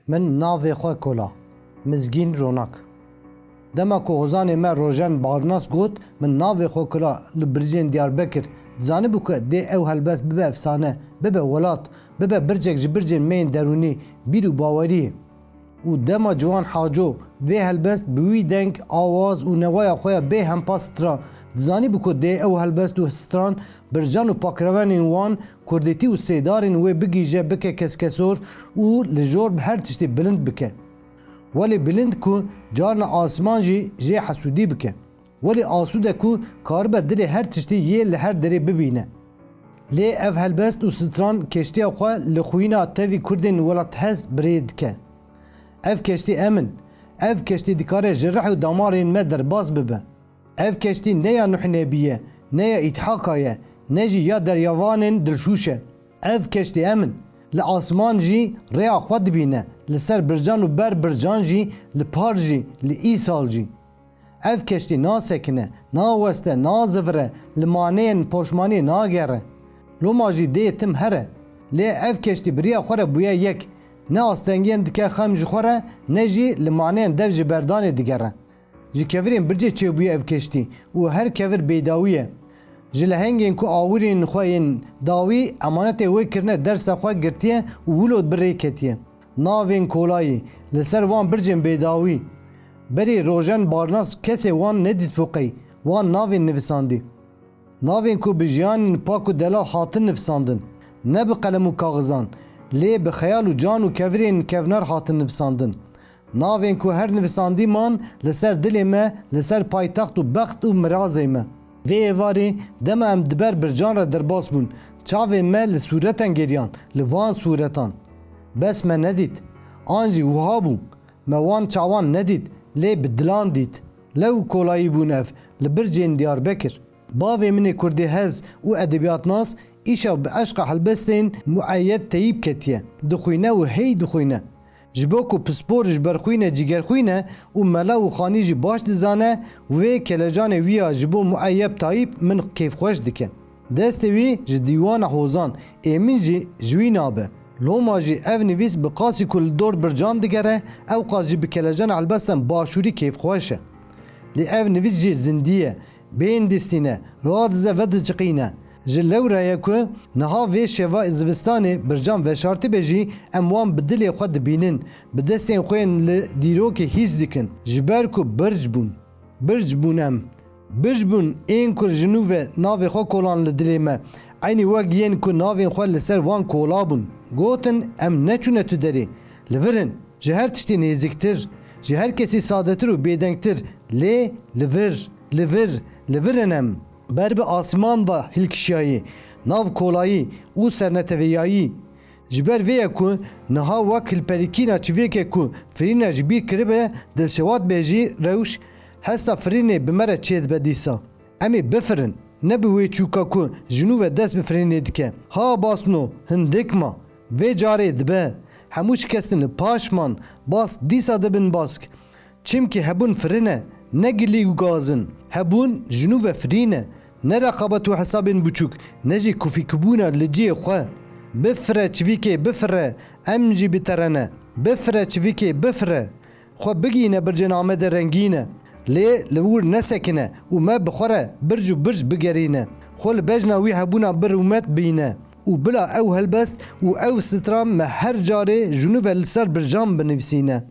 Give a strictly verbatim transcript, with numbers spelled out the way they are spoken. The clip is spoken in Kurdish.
Min navê xwe kola. Mizgîn Ronak. Dema ku hozanê me Rojen Barnas got, min navê xwe kola li bircên Diyarbekir, dizanibû ku dê ew helbest bibe efsane, bibe welat, bibe bircek ji bircên me yên derûnî, bîr û baweriyê. Û dema Ciwan Haco vê helbest bi wî deng, awaz û newaya xwe ya bê hempa stran, dizanîbû ku dê ew helbest û stran, bircan û pakrevanên wan, kurdîtî û sêdarên wê bigihîje, bike keskesor û li jor bi her tiştî bilind bike. Welê bilind ku carna asman jî jê hesûdî bike. Welê asûde ku karibe dilê her tiştî yê li her derê bibîne. Lê ev helbest û stran keştiya xwe li xwîna tevî kurdên welathez bi rê dike. Ev keştî em in. Ev keştî dikare ji rih û damarên me derbas bibe. Ev keştî ne ya Nuh Nebî ye, ne ya Îthaka ye, ne jî ya deryavanên dilşûş e. Ev keştî em in. Li asman jî rêya xwe dibîne, li ser bircan û ber bircan jî, li par jî, li îsal jî. Ev keştî nasekine, naweste, nazivire, li maneyên poşmaniyê nagere. Loma jî dê tim here. Lê ev keştî bi riya xwe re bûye yek. Ne astengiyên dike xem ji xwe re, ne jî li maneyên dev ji berdanê digere. Ji kevirên bircê çêbûye ev keştî û her kevir bêdawî ye. Ji lehengên ku awirên xwe yên dawî emanetê wê kirine dersa xwe girtiye û wilo bi rê ketiye. Navên kolayî li ser van bircên bêdawî. Berî Rojen Barnas kesê wan nedîtbû qey wan navên nivisandî. Navên ku bi jiyanên pak û delal hatin nivisandin. Ne bi qelem û kaxizan, lê bi xeyal û can û kevirên kevnar hatin nivisandin. Navên ku her nivisandî man li ser dilê me, li ser paytext û bext û mirazê me. Vê êvarê dema em di ber bircan re derbas bûn, çavên me li sûretan geriyan, li van sûretan. Bes me nedît. An jî wiha bû. Me wan çawan nedît, lê bi dilan dît. Lew kolayî bûn ev, li bircên Diyarbekir. Bavê min ê kurdê hez û edebiyatnas îşev bi eşqa helbestên Mueyyed Teyîb ketiye. Dixwîne û hey dixwîne. Ji bo ku pispor ji ber xwîne cîgerxwîn e û mela û xanî jî baş dizane, wê kelecanê wî ya ji bo Mueyyeb Tayîb min kêfxweş dike. Destê wî ji dîwana hozan ê min jî ji wî nabe. Loma jî ev nivîs bi qasî ku li dor bircan digere, ew qas jî bi kelejana helbestan başûrî kêfxweş e. Lê ev nivîs jî zindî ye. Bên distîne, radize vediciqîne. Ji lewra ye ku niha vê şeva zivistanê bircan veşartibe jî em wan bi dilê xwe dibînin, bi destên xwe yên li dîrokê hîs dikin. Ji ber ku birc bûn. Birc bûn em. Birc bûn ên ku ji nû ve navê xwe kolan li dilê me. Eynî wek yên ku navên xwe li ser van kola bûn. Gotin, em neçûne tu derê. Li vir in. Ji her tiştî nêzîktir, ji her kesî sadetir û bêdengtir, lê li vir, li vir, li vir in em. Ber bi asman ve hilkişiyayî, nav kolayî û serneteveyayî. Ji ber vê ye ku niha wek hilperîkîna çivêke ku firîne ji bîr kiribe, dilşewat be jî rewş, hesta firînê bi me re çêdibe dîsa. Em ê bifirin, ne bi wê çûka ku ji nû ve dest bi firînê dike. Ha basno, hindik ma. Vê carê dibe. Hemû şikestin li paş man, bas dîsa dibin bask. Çimkî hebûn firîn e, ne gilî û gaz in. Hebûn ji nû ve firîn e. Ne reqabet û hesabên biçûk, ne jî kufîkibûna li cihê xwe. Bifire çivîkê, bifire, em jî biterene. Bifire çivîkê, bifire. Xwe bigihîne bircên Amedê rengîn e. Lê li wir nesekine û me bi xwe re birc û birc bigerîne. Xwe li bejna wî hebûna bi rûmet bîne û bila ew helbest û ew stran me her carê ji nû ve li ser bircan binivîsîne.